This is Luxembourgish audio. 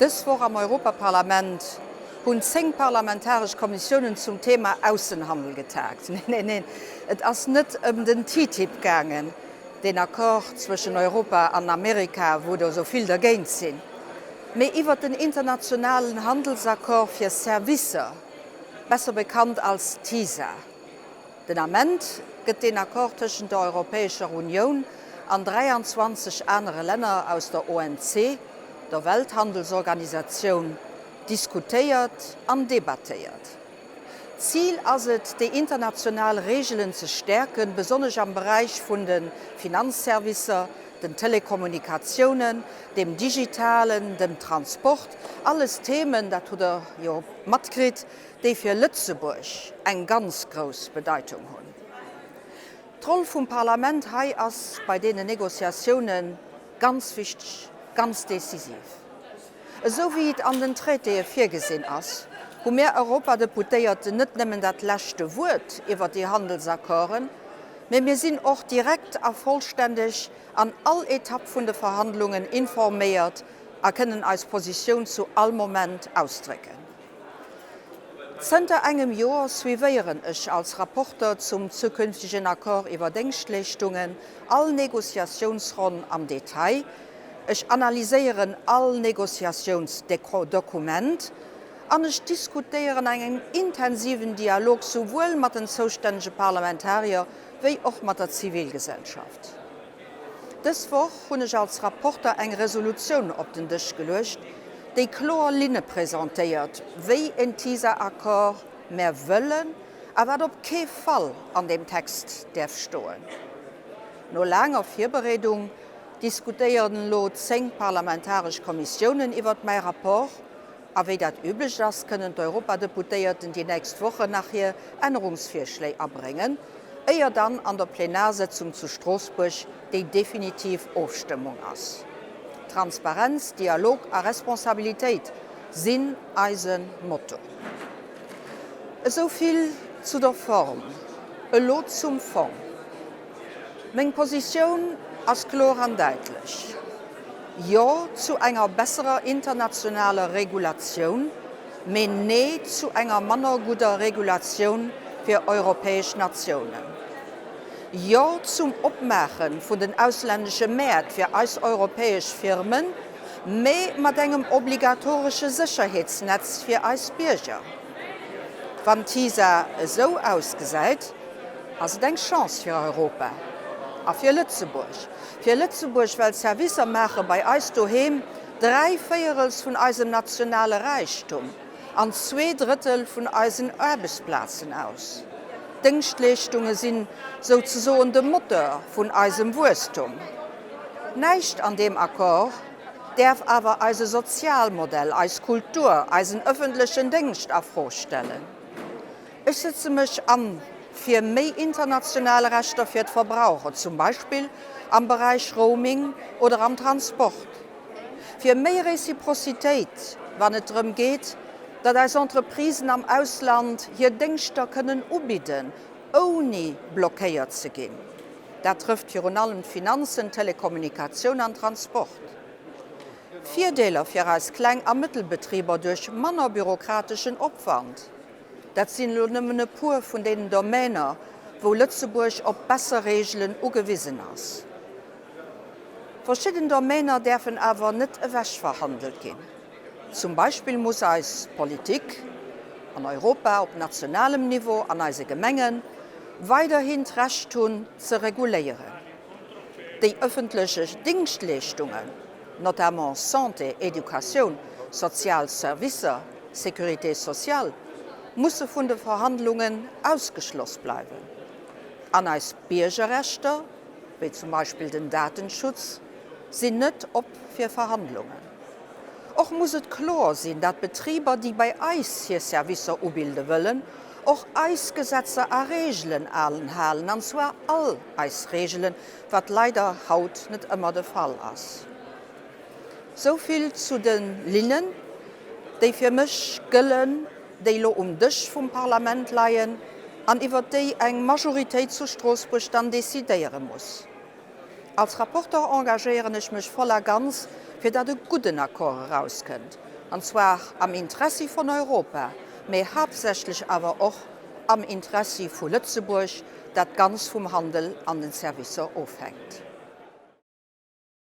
Dës Woch am Europaparlament hunn 10 parlamentaresch Kommissiounen zum Thema Aussenhandel getaagt. Neen, neen, neen, et ass net ëm den TTIP gaangen, deen Accord zwëschen Europa an Amerika, wou der esou vill dergéint sinn, mee iwwert den internationalen Handelsaccord fir Servicer, besser bekannt als TISA. Den Ament gëtt deen Accord tëschent der Europäescher Unioun an 23 anere Länner aus der OMC, der Welthandelsorganisatioun, diskutéiert an debattéiert. Zil ass et, déi international Reegelen ze stäerken, besonnesch am Beräich vun de Finanzservicer, den Telekommunikatiounen, dem Digitalen, dem Transport, alles Themen, dat hutt Der jo matkritt, déi fir Lëtzebuerg eng ganz grouss Bedeitung hunn. D'Roll vum Parlament hei ass bei deenen Négociatioune ganz wichteg, ganz decisiv. Esou wéi et an den Traitéë virgesinn ass, hu mär Europadeputéierten net nëmmen dat leschte Wuert iwwer déi Handelsaccorden, mä mir sinn och direkt a vollständeg an all Etapp vun de Verhandlungen informéiert a kënnen eis Positioun zu all Moment ausdrécken. Zënter engem Joer suivéieren ech als Rapporter zum zukünftegen Accord iwwer Déngschtleeschtungen all Négociatiounsronn am Detail. Ech analyséieren all Négociatiounsdokument an ech diskutéieren an engem intensiven Dialog souwuel mat den zoustännege Parlamentarier wéi och mat der Zivilgesellschaft. Dës Woch hunn ech als Rapporter eng Resolutioun op den Dësch geluecht, déi kloer Linne presentéiert, wéi en TISA-Accord mär wëllen a wat op kee Fall an deem Text däerf stoen. No laanger Virbereedung diskutéieren elo 10 parlamentaresch Kommissiounen iwwert mäi Rapport. A wéi dat üblech ass, kënnen d'Europadeputéierten déi nächst Wochen nach hir Ännerungsvirschléi abréngen, éier dann an der Plenarsëtzung zu Stroossbuerg déi definitiv Ofstëmmung ass. Transparenz, Dialog a Responsabilitéit sinn eise Motto. Esou vill zu der Form. Elo zum Fong. Meng Positioun ass kloer an däitlech, Jo zu enger besserer internationaler Regulatioun, mee Nee zu enger manner gudder Regulatioun fir europäesch Natiounen. Jo zum Opmaache vun den auslännesche Mäert fir eis europäesch Firmen, mee mat engem obligatoresche Sécherheetsnetz fir eis Bierger. Wann d'TISA esou ausgesäit, ass et eng Chance fir Europa a fir Lëtzebuerg. Fir Lëtzebuerg, well Servicer maache bei eis doheem dräivéierels vun eisem nationale Räichtum an zweedrëttel vun eisen Aarbechtsplazen aus. D'Déngschtleeschtunge sinn souzesoen de Moteur vun eisem Wuesstum. Näischt an deem Accord däerf awer eise Sozialmodell, eis Kultur, eisen ëffentlechen Déngscht a Fro stellen. Ech sëtze mech an fir méi international Rechter fir d'Verbraucher, zum Beispill am Beräich Roaming oder am Transport, fir méi Reciprocitéit, wann et drëm geet, datt eis Entreprisen am Ausland hir Déngschter kënnen ubidden, ouni blockéiert ze ginn. Dat trëfft virun allem d'Finanzen, d'Telekommunikatioun an Transport. Virdeeler fir eis Kleng a Mëttelbetriber duerch manner bürokrateschen Opwand. Dat sinn elo nëmmen e puer vun deenen Domainer, wou Lëtzebuerg op besser Reegelen ugewisen ass. Verschidden Domainer däerfen awer net ewechverhandelt ginn. Zum Beispill muss eis Politik, an Europa, op nationalem Niveau, an eise Gemengen, weiderhin d'Recht hunn ze reguléieren. Déi ëffentlech Dingschtleeschtungen, notamment Santé, Educatioun, sozial Servicer, Sécurité sociale, musse vun de Verhandlungen ausgeschloss bleiwen. An eis Biergerrechter, wéi zum Beispill den Datenschutz, sinn net op fir Verhandlungen. Och muss et kloer sinn, dat Betriber, déi bei eis hir Servicer ubilde wëllen, och eis Gesetzer a Reegelen anhalen, an zwar all eis Reegelen, wat leider haut net ëmmer de Fall ass. Sou vill zu de Linnen, déi fir mech gëllen, déi elo um Dësch vum Parlament leien an iwwert déi eng Majoritéit zu Stroossbuerg dann decidéiere muss. Als Rapporteur engagéieren ech mech voll a ganz, fir datt e gudden Accord erauskënnt. An zwar am Interessi vun Europa, mee haaptsächlech awer och am Interessi vu Lëtzebuerg, dat ganz vum Handel an den Servicer ofhänkt.